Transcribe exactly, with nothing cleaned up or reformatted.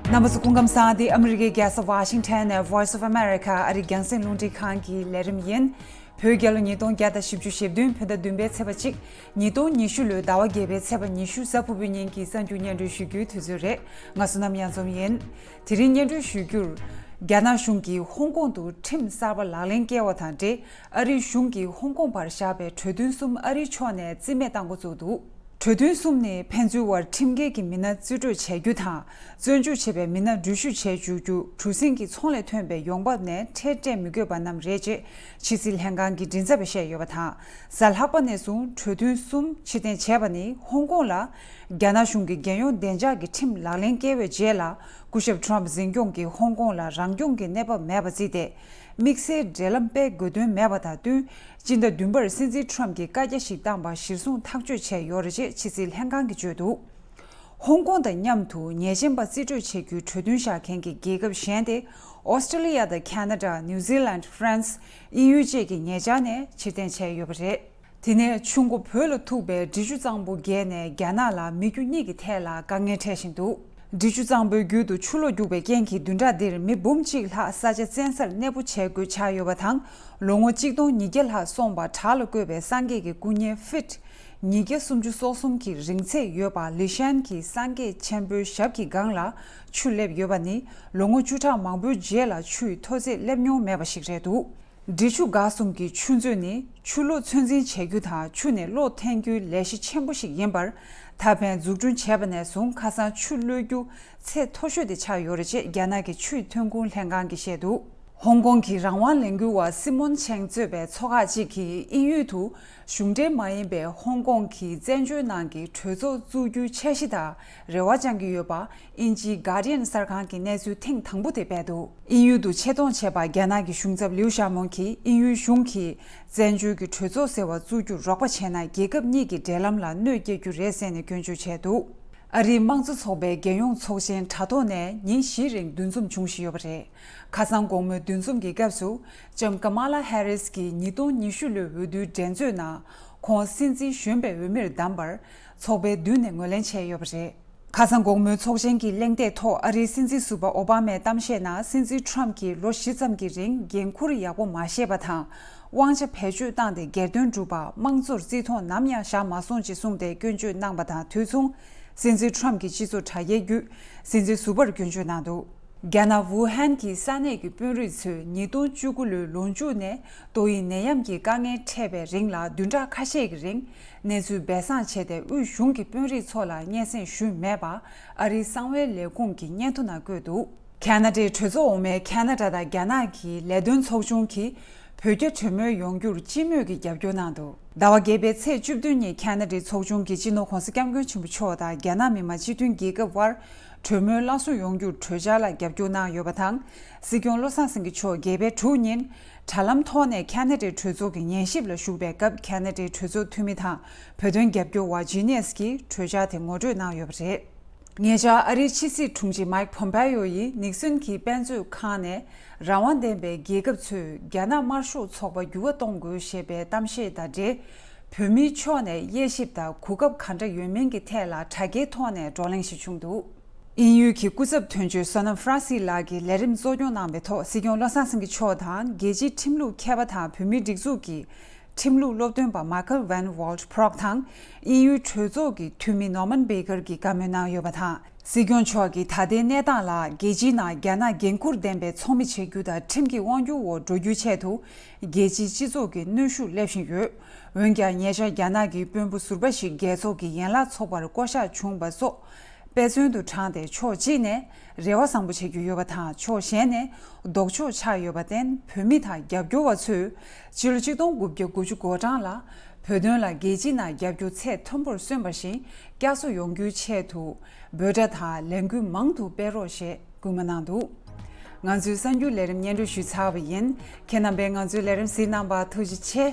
རྣམ་པ་ཚོ་སྐུ་ཁམས་བཟང་། འདི་ཨ་མི་རི་ཀའི་རྒྱལ་ས་ཝ་ཤིང་ཊོན་ནས་Voice of America ཨ་རིའི་རྒྱང་སྲིང་རླུང་འཕྲིན་ཁང་གི་ལས་རིམ་ཡིན། བོད་རྒྱལ་ལོ་ཉིས་སྟོང་བརྒྱ་དང་བཞི་བཅུ་ཞེ་བདུན་བོད་ཟླ་བདུན་པའི་ཚེས་པ་གཅིག་ཉིས་སྟོང་ཉི་ཤུ་ལོའི་ཟླ་བ་བརྒྱད་པའི་ཚེས་པ་ཉི་ཤུ་གཟའ་ཕུར་བུའི་ཉིན་གྱི་གསར་འགྱུར་སྙན་སྒྲོན་ཞུ་རྒྱུའི་དུས་ཚོད་རེད། ང་བསོད་ནམས་གཡང་འཛོམས་ཡིན། དེ་རིང་སྙན་སྒྲོན་ཞུ་རྒྱུར། རྒྱ་ནག་གཞུང་གིས་ཧོང་ཀོང་དུ་ཁྲིམས་གསར་པ་ལག་ལེན་བཀལ་བ་དང་འབྲེལ། ཨ་རིའི་གཞུང་གིས་ཧོང་ཀོང་བར་བཞག་པའི་གྲོས་མཐུན་གསུམ་ཨ་རིའི་ཕྱོགས་ནས་རྩིས་མེད་བཏང་འགོ་བཙུགས་འདུག་གྲོས་མཐུན་གསུམ་ནི་ཕན་ཚུན་བར་ཁྲིམས་འགལ་གྱི་མི་སྣ་རྩིས་སྤྲོད་བྱ་རྒྱུ་དང་། བཙོན་འཇུག་བྱས་པའི་མི་སྣ་འགྲུལ་བཞུད་བྱེད་འཇུག་རྒྱུ། གྲུ་གཟིངས་ཀྱི་ཚོང་ལས་ཐོན་པའི་ཡོང་འབབ་ནས་ཁྲལ་སྤྲད་མི་དགོས་པ་རྣམས་རེད་ཅེས་ཕྱི་སྲིད་ལྷན་ཁང་གི་མགྲིན་ཚབ་པས་བཤད་ཡོད་པ་དང་། གཟའ་ལྷག་པ་ནས་བཟུང་གྲོས་མཐུན་གསུམ་ཕྱིར་འཐེན་བྱས་པ་ནི་ཧོང་ཀོང་ལ་རྒྱ་ནག་གཞུང་གི་རྒྱལ་ཡོངས་བདེ་འཇགས་ཀྱི་ཁྲིམས་ལག་ལེན་བཀལ་བའི་རྗེས་ལ། སྐུ་ཞབས་ཊམ་འཛིན་སྐྱོང་གིས་ཧོང་ཀོང་ལ་རང་སྐྱོང་གི་གནས་བབ་མེད་པ་བརྩིས་ཏེ། དམིགས་བསལ་འབྲེལ་ལམ་སྤེལ་དགོས་དོན་མེད་པ་དང་བསྟུན། སྤྱི་ཟླ་བདུན་པར་སྲིད་འཛིན་ཊམ་གྱིས་བཀའ་རྒྱ་ཞིག་བཏང་པ་གཞིར་བཟུང་ཐག་གཅོད་བྱས་ཡོད་རེད་ཅེས་ཕྱི་སྲིད་ལྷན་ཁང་གིས་བརྗོད་འདུག་ཧོང་ཀོང་དང་མཉམ་དུ་ཉེས་ཅན་པ་རྩིས་སྤྲོད་བྱེད་རྒྱུའི་གྲོས་མཐུན་བཞག་མཁན་གྱི་རྒྱལ་ཁབ་གཞན་ཏེ། ཨོ་སི་ཀྲི་ལི་ཡ་དང་ཁ་ན་ཌ། ནིའུ་ཛི་ལན། ཧྥ་རན་སི། དབྱིན་ཡུལ་བཅས་ཀྱི་ཉེ་ཆར་ནས་ཕྱིར་འཐེན་བྱས་ཡོད་པ་རེད། དེ་ནས་ཆུ་མགོ་བོད་ལ་ཐུག་པའི་འབྲི་ཆུ་གཙང་པོ་བརྒལ་ནས་རྒྱ་ནག་ལ་མི་རྒྱུ་གཉིས་ཀྱི་ཐད་ལ་དཀའ་ངལ་འཕྲད་བཞིན་འདུག་འབྲི་ཆུ་གཙང་པོའི་རྒྱུད་དུ་ཆུ་ལོག་རྒྱུག་པའི་རྐྱེན་གྱིས་བདུན་ཕྲག་འདིར་མི་འབུམ་གཅིག་ལྷག་ས་ཆ་བཙན་སར་གནས་སྤོ་བྱེད་དགོས་ཆགས་ཡོད་པ་དང་། ལོ་ངོ་གཅིག་སྟོང་ཉིས་བརྒྱ་ལྷག་སོང་བ་བྲག་ལ་བརྐོས་པའི་སངས་རྒྱས་ཀྱི་སྐུ་བརྙན་ཕིཊ་ཉིས་བརྒྱ་སུམ་ཅུ་སོ་གསུམ་གྱི་རིང་ཚད་ཡོད་པ་ལི་ཤན་གྱི་སངས་རྒྱས་ཆེན་པོའི་ཞབས་ཀྱི་སྒང་ལ་ཆུ་སླེབས་ཡོད་པ་ནི་ལོ་ངོ་བཅུ་ཕྲག་མང་པོའི་རྗེས་ལ་ཆུའི་མཐོ་ཚད་སླེབས་མྱོང་མེད་པ་ཞིག་རེད་འདུག་འབྲི་ཆུ་འགག་གསུམ་གྱི་ཆུ་མཛོད་ནི་ཆུ་གློག་ཚོད་འཛིན་བྱེད་རྒྱུ་དང་ཆུ་ནས་གློག་འཐེན་རྒྱུའི་ལས་གཞི་ཆེན་པོ་ཞིག་ཡིན་པར། ད་ཕན་འཛུགས་སྐྲུན་བྱས་པ་ནས་བཟུང་ཁ་སང་ཆུ་གློད་རྒྱུ་ཚད་མཐོ་ཤོས་དེ་ཆགས་ཡོད་རེད་ཅེས་རྒྱ་ནག་གི་ཆུའི་ཐོན་ཁུངས་ལྷན་ཁང་གིས་བཤད་འདུག་ཧོང་ཀོང་གི་རང་དབང་ལས་འགུལ་བ་སི་མོན་ཆེང་གཙོས་པའི་ཚོགས་ཁག་ཅིག་གིས་དབྱིན་ཡུལ་དུ་གཞུང་འབྲེལ་མ་ཡིན་པའི་ཧོང་ཀོང་གི་བཙན་བྱོལ་ནང་གི་གྲོས་ཚོགས་བཙུགས་རྒྱུའི་འཆར་གཞི་དང་རེ་བ་བཅང་གི་ཡོད་པ། དབྱིན་ཇིའི་Guardian གསར་ཁང་གིས་གནས་ཚུལ་ཐེངས་དང་པོ་དེ་སྤེལ་འདུག་དབྱིན་ཡུལ་དུ་ཆེད་གཏོང་བྱས་པ་རྒྱ་ནག་གི་གཞུང་ཚབ་ལིའུ་ཞའོ་མོང་གིས་དབྱིན་ཡུལ་གཞུང་གིས་བཙན་བྱོལ་གྱི་གྲོས་ཚོགས་ཟེར་བ་བཙུགས་རྒྱུར་རོགས་པ་བྱས་ན་རྒྱལ་ཁབ་གཉིས་ཀྱི་འབྲེལ་ལམ་ལ་གནོད་སྐྱེལ་རྒྱུ་རེད་ཟེར་ནས་སྐྱོན་བརྗོད་བྱས་འདུག་ཨ་རིའི་དམངས་གཙོ་ཚོགས་པའི་རྒྱལ་ཡོངས་ཚོགས་ཆེན་དྲ་ཐོག་ནས་ཉིན་བཞིའི་རིང་འདུ་འཛོམས་འབྱུང་བཞིན་ཡོད་པ་རེད། ཁ་སང་དགོང་མོའི་འདུ་འཛོམས་ཀྱི་སྐབས་སུ་ལྕམ་ཀ་མ་ལ་ཧེ་རིས་ཀྱིས་ཉིས་སྟོང་ཉི་ཤུ་ལོའི་འོས་བསྡུའི་འགྲན་རྩོད་ནང་ཁོང་སྲིད་འཛིན་གཞོན་པའི་འོས་མིར་བདམས་པར་ཚོགས་པའི་མདུན་ནས་ངོས་ལེན་བྱས་ཡོད་པ་རེད། ཁ་སང་དགོང་མོའི་ཚོགས་ཆེན་གྱི་གླེང་སྟེགས་ཐོག་ཨ་རིའི་སྲིད་འཛིན་ཟུར་པ་ཨོ་བྷ་མས་གཏམ་བཤད་ནང་སྲིད་འཛིན་ཊམ་གྱིས་ལོ་བཞི་ཙམ་གྱི་རིང་འགན་འཁུར་ཡག་པོ་མ་བཞེས་པ་དང་། དབང་ཆ་བེད་སྤྱོད་བཏང་སྟེ་སྒེར་དོན་སྒྲུབ་པ། དམངས་གཙོར་བརྩི་མཐོང་ནམ་ཡང་བཞག་མ་སོང་ཅེས་གསུངས་ཏེ་སྐྱོན་བརྗོད་གནང་པ་དང་དུས་མཚུངས། སྲིད་འཛིན་ཊམ་གྱི་སྤྱི་ཚོགས་དྲ་རྒྱའི་བརྒྱུད་སྲིད་འཛིན་ཟུར་པར་སྐྱོན་བརྗོད་གནང་འདུག་རྒྱ་ནག་ཝུ་ཧན་གྱི་ས་གནས་ཀྱི་དཔོན་རིགས་ཚོས་ཉིས་སྟོང་བཅུ་དགུ་ལོའི་ལོ་མཇུག་ནས་ཏོག་དབྱིབས་ནད་ཡམས་ཀྱི་དཀའ་ངལ་འཕྲད་པའི་རིང་ལ་བདུན་ཕྲག་ཁ་ཤས་ཀྱི་རིང་གནས་ཚུལ་སྦས་གསང་བྱས་ཏེ་དབུས་གཞུང་གི་དཔོན་རིགས་ཚོ་ལ་སྙན་སེང་ཞུས་མེད་པ་ཨ་རིའི་གསང་བའི་ལས་ཁུངས་ཀྱི་སྙན་ཐོ་ནང་བཀོད་འདུག་ཁ་ན་ཌའི་གྲོས་ཚོགས་འོག་མའི་ཁ་ན་ཌ་དང་རྒྱ་ནག་གི་ལས་དོན་ཚོགས་ཆུང་གིས་བོད་རྒྱ་གྲོས་མོལ་ཡོང་རྒྱུར་སྤྱི་མོས་ཀྱི་རྒྱབ་སྐྱོར་གནང་འདུག་ཟླ་བ་བརྒྱད་པའི་ཚེས་བཅུ་བདུན་ཉིན་ཁ་ན་ཌའི་ཚོགས་ཆུང་གིས་སྤྱི་ནོར་༸གོང་ས་༸སྐྱབས་མགོན་ཆེན་པོ་མཆོག་དང་རྒྱ་ནག་མི་དམངས་སྤྱི་མཐུན་རྒྱལ་ཁབ་དབར་གྲོས་མོལ་སླར་གསོ་ཡོང་རྒྱུར་གྲོས་འཆར་ལ་རྒྱབ་སྐྱོར་གནང་ཡོད་པ་དང་། སྲིད་སྐྱོང་བློ་བཟང་སེང་གེ་མཆོག་བརྒྱད་པའི་དྲུག་ཉིན་དྲ་ལམ་ཐོག་ནས་ཁ་ན་ཌའི་གྲོས་ཚོགས་ཀྱི་ཉན་ཞིབ་ལ་ཞུགས་པའི་སྐབས་ཁ་ན་ཌའི་གྲོས་ཚོགས་འཐུས་མི་དང་བོད་དོན་རྒྱབ་སྐྱོར་བ་ཇི་ནེས་ཀྱིས་གྲོས་འཆར་དེ་ངོ་སྤྲོད་གནང་ཡོད་པ་རེད། ཉེ་ཆར་ཨ་རིའི་ཕྱི་སྲིད་དྲུང་ཆེ་མཱིག་ཕོམ་པེ་ཡོ་ཡིས་ནིག་སོན་གྱི་དཔེ་མཛོད་ཁང་ནས་རང་དབང་ལྡན་པའི་རྒྱལ་ཁབ་ཚོས་རྒྱ་ནག་དམར་ཤོག་ཚོགས་པ་འགྱུར་བ་གཏོང་དགོས་ཞེས་པའི་གཏམ་བཤད་དང་འབྲེལ། བོད་མིའི་ཕྱོགས་ནས་དབྱེ་ཞིབ་དང་གོ་སྐབས་ག་འདྲ་ཡོད་མིན་གྱི་ཐད་ལ་དྲ་རྒྱའི་ཐོག་ནས་བགྲོ་གླེང་ཞིག་བྱུང་འདུག་དབྱིན་ཡུལ་གྱི་སྐུ་ཚབ་དོན་གཅོད་བསོད་ནམས་ཧྥ་རན་སི་ལགས་ཀྱིས་ལས་རིམ་གཙོ་སྐྱོང་གནང་བའི་ཐོག་སྲིད་སྐྱོང་བློ་བཟང་སེང་གེ་མཆོག་དང་རྒྱལ་སྤྱིའི་ཁྲིམས་ལུགས་མཁས་པ་དང་བོད་མིའི་སྒྲིག་འཛུགས་ཀྱི་ཁྲིམས་ལུགས་སློབ་སྟོན་པ་མཱ་ཁལ་ཝན་ཝོལ་ཕྲོག་དང་། དབྱིན་ཡུལ་གྲོས་ཚོགས་ཀྱི་འཐུས་མི་ནོར་མན་བྷེ་ཀར་གྱིས་བཀའ་མོལ་གནང་ཡོད་པ་དང་། སྲིད་སྐྱོང་མཆོག་གིས་ད་ལྟའི་གནས་སྟངས་ལ་རྒྱལ་སྤྱིའི་ནང་རྒྱ་ནག་འགན་འཁུར་ལྡན་པའི་ཚོགས་མི་བྱེད་རྒྱུ་དང་ཁྲིམས་ཀྱི་དབང་སྒྱུར་འོག་འགྲོ་རྒྱུའི་ཆེད་དུ་རྒྱལ་སྤྱིའི་སྤྱི་ཚོགས་ཀྱི་གནོན་ཤུགས་སླེབས་བཞིན་ཡོད། འོན་ཀྱང་ཉེ་ཆར་རྒྱ་ནག་གི་དཔོན་པོ་ཟུར་པ་ཞིག་རྒྱལ་ཚོགས་ཀྱི་ཡན་ལག་ཚོགས་པར་བསྐོ་གཞག་བྱུང་བ་སོགས། དཔེ་མཚོན་དུ་དྲངས་ཏེ་ཕྱོགས་གཅིག་ནས་རེ་བ་བཟང་པོ་བྱེད་རྒྱུ་ཡོད་པ་དང་ཕྱོགས་གཞན་ནས་ལྡོག་ཕྱོགས་ཆགས་ཡོད་པར་བརྟེན་བོད་མི་དང་རྒྱབ་སྐྱོར་བ་ཚོས་ཕྱི་ལོ་ཆིག་སྟོང་དགུ་བརྒྱ་དགུ་བཅུ་གོ་གྲངས་ལ་བོད་དོན་ལ་རྒྱལ་སྤྱིའི་ནང་རྒྱབ་སྐྱོར་ཚད་མཐོན་པོར་སོན་པ་བཞིན་བསྐྱར་གསོ་ཡོང་རྒྱུའི་ཆེད་དུ་འབོད་སྒྲ་དང་ལས་འགུལ་མང་དུ་སྤེལ་རོགས་ཞེས་སྐུལ་མ་གནང་འདུག་ང་ཚོའི་གསར་འགྱུར་ལས་རིམ་སྙན་སྒྲོན་ཞུས་ཚར་བ་ཡིན། ཁྱེད་རྣམ་པས་ང་ཚོའི་ལས་རིམ་གཟིགས་གནང་བར་ཐུགས་རྗེ་ཆེ།